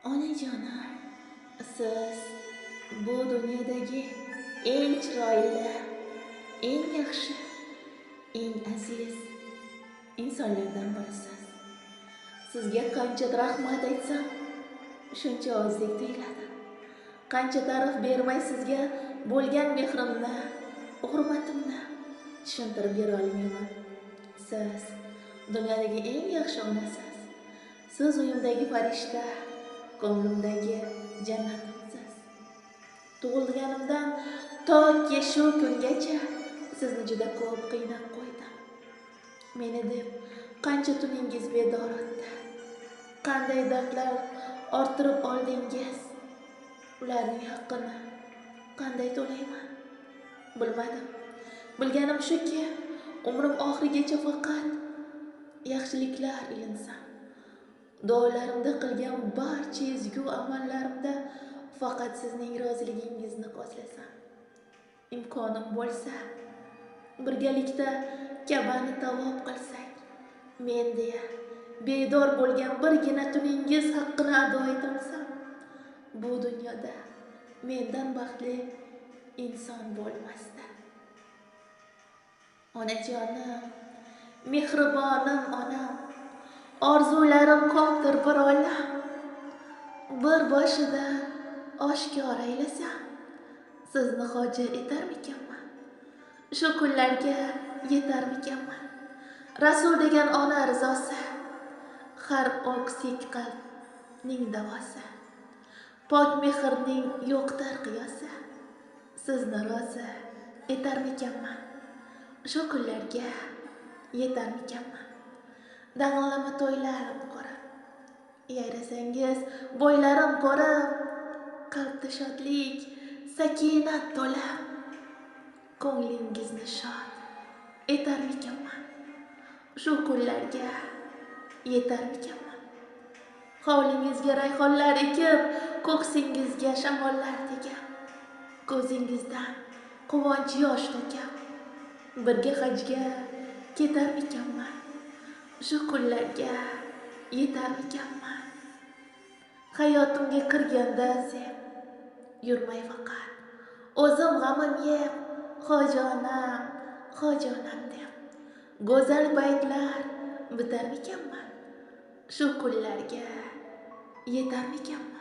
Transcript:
Onajonim, siz bu dunyodagi eng chiroyli, eng yaxshi, eng aziz insonlardan birisiz. Sizga qancha rahmat aytsam, shuncha ozdek tuyuladi. Qancha ta'rif bermay sizga bo'lgan mehrimni, hurmatimni tushuntirib bera olmayman. Siz dunyodagi eng yaxshi onasiz. Siz uyimdagi farishta, ko'nglimdagi jannatimsiz. Tug'ilganimdan toki shu kungacha sizni juda ko'p qiynab qo'ydim. Meni deb qancha tuningiz bedor o'tdi. Qanday dardlar orttirib oldingiz. Ularning haqqini qanday to'layman? Bilmadim. Bilganim shuki, umrim oxirigacha faqat yaxshiliklar ilinsam, duolarimda qilgan barcha ezgu amallarimda faqat sizning roziligingizni ko'zlasam, imkonim bo'lsa, birgalikda Ka'bani tavob qilsak, men deya bedor bo'lgan birgina tuningiz haqqini ado etolsam, bu dunyoda mendan baxtli inson bo'lmasdi. Onajonim, mehribonim onam, orzularim ko'pdir bir olam. Bir boshida oshkor aylasam, sizni hoji etarmikanman? Shu kunlarga yetarmikanman? Rasul degan ona rizosi, har o'ksik qalbning davosi, pok mehrning yo'qdir qiyosi. Sizni rozi etarmikanman? Shu kunlarga yetarmikanman? Dag'allama to'ylarim ko'rib, yayrasangiz bo'ylarim ko'rib, qalbda shodlik, sakinat to'la, ko'nglingizni shod etarmikanman? Shu kunlarga yetarmikanman? Hovlingizga rayhonlar ekib, ko'ksingizga shamollar tegib, ko'zingizdan quvonch yosh to'kib, birga hajga ketarmikanman? Shu kunlarga yetarmikanman? Hayotimga kirganda sen yurmay faqat o'zim g'amim yeb, hojonam, hojonam deb go'zal baytlar bitarmikanman? Shu kunlarga yetarmikanman?